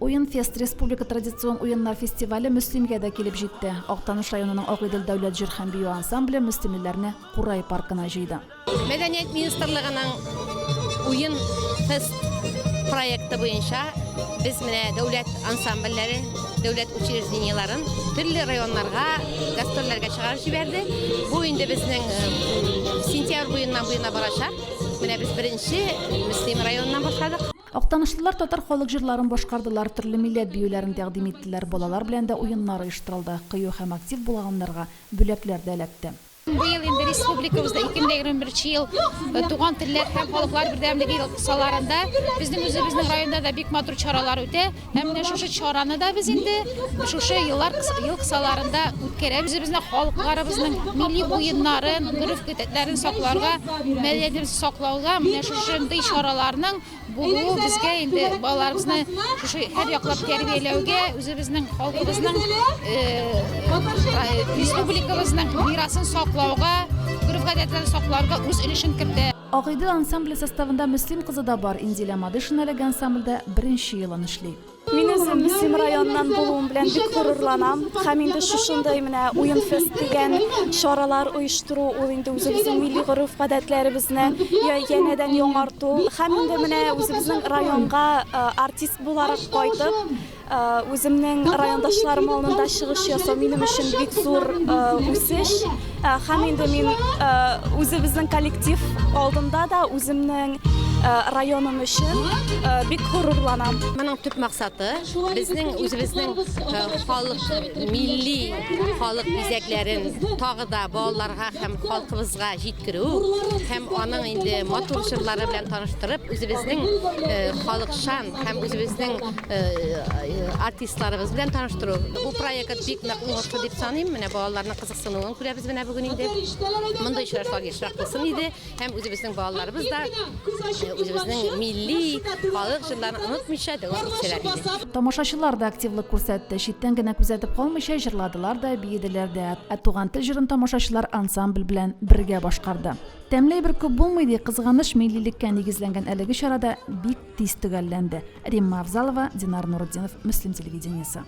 Уенфест республика традицион уеннар фестивале Мөслимгә дә килеп җитте. Актаныш районының Агыйдел дәүләт җыр һәм бию ансамбле мөслимлеләрне Курай паркына җыйды. Мәдәният министрлыгының Уен фест проекты буенча без менә дәүләт ансамбльләре, дәүләт учреждениеләрен төрле районнарга гастрольләргә чыгарып җибәрде. Бу инде безнең сентябрь буеннан буена барачак. Менә без беренче Мөслим районыннан башладык. Актанышлылар татар халык җырларын башкардылар, төрле милләт биюләрен тәкъдим иттеләр, балалар белән дә уеннар оештырылды, кыю һәм актив булганнарга бүләкләр дә эләкте. Быел инде республикабызда 2021 ел Туган телләр һәм халыклар бердәмлеге елы кысаларында безнең үзебезнең районда да бик матур чаралар үтә. Һәм менә шушы чараны да без инде шушы еллар ел кысаларында үткәрәбез. Үзебезнең халыкларыбызның милли уеннарын, гореф-гадәтләрен сакларга, мәдәниятебезне саклауга менә шушындый чараларның булуы безгә инде балаларыбызны шушы һәр яклап тәрбияләүгә, үзебезнең халкыбызның, республикабызның мирасын саклауга, гореф-гадәтләрен сакларга үз өлешен кертә. Агыйдел ансамбле составында Мөслим кызы да бар, Инзилә Мадышина әлеге ансамбльдә беренче елын эшли. Мин үзем Мөслим районыннан булуым белән бик горурланам. Һәм инде шушындый менә Уен фест дигән чаралар оештыру, ул инде үзебезнең милли гореф-гадәтләребезне янәдән яңарту. Һәм инде менә үзебезнең районга артист буларак кайтып, үземнең райондашларым алдында чыгыш ясау минем өчен бик зур үсеш. Һәм инде мин үзебезнең коллектив алдында да үземнең районым өчен бик горурланам. Моның төп максаты безнең үзебезнең халык милли халык бизәкләрен тагы да балаларга һәм халкыбызга җиткерү һәм аның инде матур җырлары белән таныштырып, үзебезнең халыкчан һәм үзебезнең артистларыбыз белән таныштыру. Бу проект бик нык уңышлы дип саныйм. Менә балаларның кызыксынуын күрәбез менә бүген инде. Мондый очрашулар ешрак булсын иде һәм үзебезнең балаларыбыз да үзебезнең милли халык җырларын онытмыйча дәвам итсәләр иде. Тамашачылар да активлык күрсәтте, читтән генә күзәтеп калмыйча, җырладылар да, биеделәр дә. Ә Туган тел җырын тамашачылар ансамбль белән бергә башкарды. Тәмле әйбер күп булмый, ди, кызганыч, миллилеккә нигезләнгән әлеге чара да бик тиз төгәлләнде. Римма Авзалова, Динар Нурутдинов, Мөслим телевидениесе.